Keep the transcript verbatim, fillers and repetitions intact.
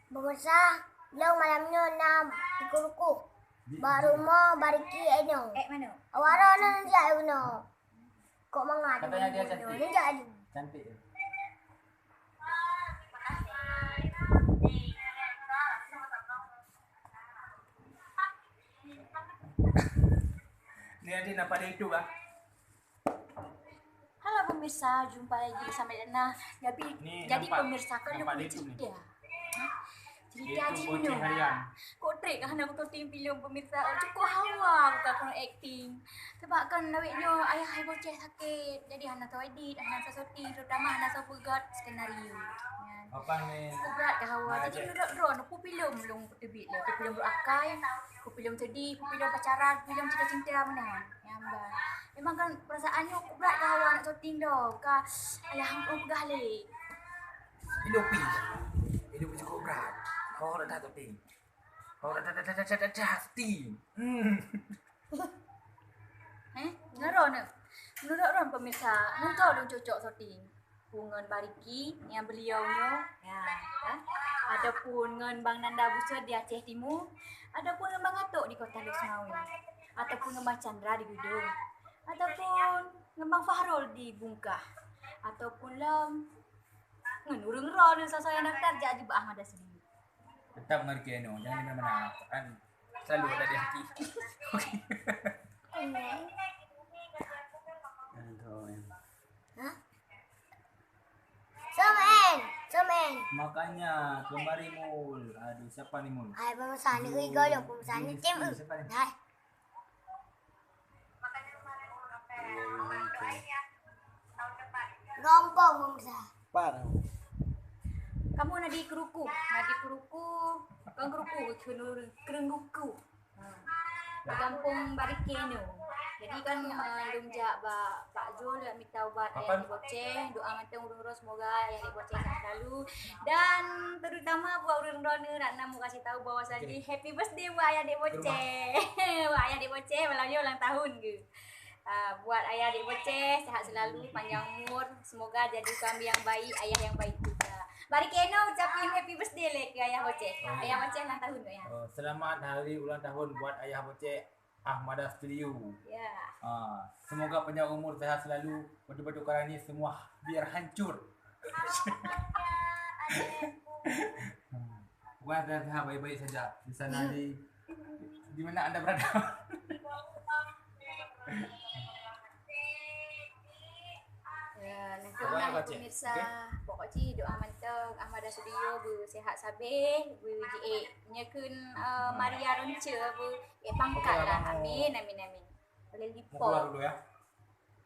Pemirsa, lôn malam nyoe na di Kruku. Bak rumoh Bariki Eno. Eh, mana? Awak droeneuh jak keunoe. Kok mangat? Katanya dia cantik. Nyoe jak lé. Cantik. Ni ada nampak dari itu, ah. Halo pemirsa, jumpa lagi bersama Dana. Jadi, jadi pemirsa, kalau cerita, cerita Jimno. Kok trek hana kutoting filem pemirsa. Oh, cukup hawa bukan kena akting. Sebab kan lawet nyoe ayah hai Boceh sakit. Jadi hana tau edit, hana tau syuting, terutama hana tau peugöt skenario. Apa ni? Berat ka hawa. Jadi menurut droeneuh, peue filem lôn teubiet lé? Peue filem berakai, peue filem sedih, peue filem pacaran, peue filem cinta-cinta meunan. Nyang ba. Memang kan perasaan nyoe berat ka hawa nak syuting doh. Ka ayah hana peugah lé. Hidup pi. Hidup cukup berat. Kau dah tak syuting. Kau dah tak syuting. Hmm. Eh, ngeron. Menurut droeneuh pemirsa, ngon keu lôn cocok syuting. Peue ngon Bariki nyang beliau nyoe, ya, kan? Ataupun ngon Bang Nanda Buset di Aceh Timu, ataupun ngon Bang Atok di Kota Lhokseumawe, ataupun ngon Bang Chandra di Bidong, ataupun ngon Bang Fahrul di Bungkah, ataupun lom ngon ureueng droeneuh soe-soe nyang daftar jak jibak Ahmad Asli. Tetap ngon Keno, jangan di mana-mana. Kan selalu ada di hati. Oke. Hah? Somen, somen. Makanya kemari Mul. Aduh, siapa ni Mul? Hai, pemesan ni, ui, goyong, pemesan ni, tim, eh. Siapa ni? Hai. Gampang, pemesan. Par. Kamu na di Kruku, na di Kruku, bukan Kruku, Kruku. Di gampông Barikeno. Jadi kan, eh, lôn jak bak Pak Zul, mita ubat ayah dek Boceh. Doa mantong ureueng-ureueng, semoga ayah dek Boceh sehat selalu. Dan terutama buat ureueng droeneuh, Ratna mau kasih tahu bahwa jadi happy birthday buat ayah dek Boceh. Buat ayah dek Boceh malam ni ulang tahun ke. Ah, buat ayah dek Boceh sehat selalu, panjang umur. Semoga jadi suami yang baik, ayah yang baik juga. Barikeno ucapin happy birthday lé ke ayah Boceh. Oh, ya. Ayah Boceh ulang tahun, ya. Oh, selamat hari ulang tahun buat ayah Boceh, Ahmada Studio. Ya. Ah, semoga panjang umur, sehat selalu. Batu-batu karang ni semua biar hancur. Pokoknya sehat-sehat, baik-baik saja di sana, di, di mana anda berada. Ya, nah, pemirsa, pokok cit doa mantong Ahmada Studio beusehat sabé, beujiék nyoe kheun, eh, Maria Ronce beuék pangkat lah. Amin, amin, amin. Boleh lipok. Mau keluar dulu ya.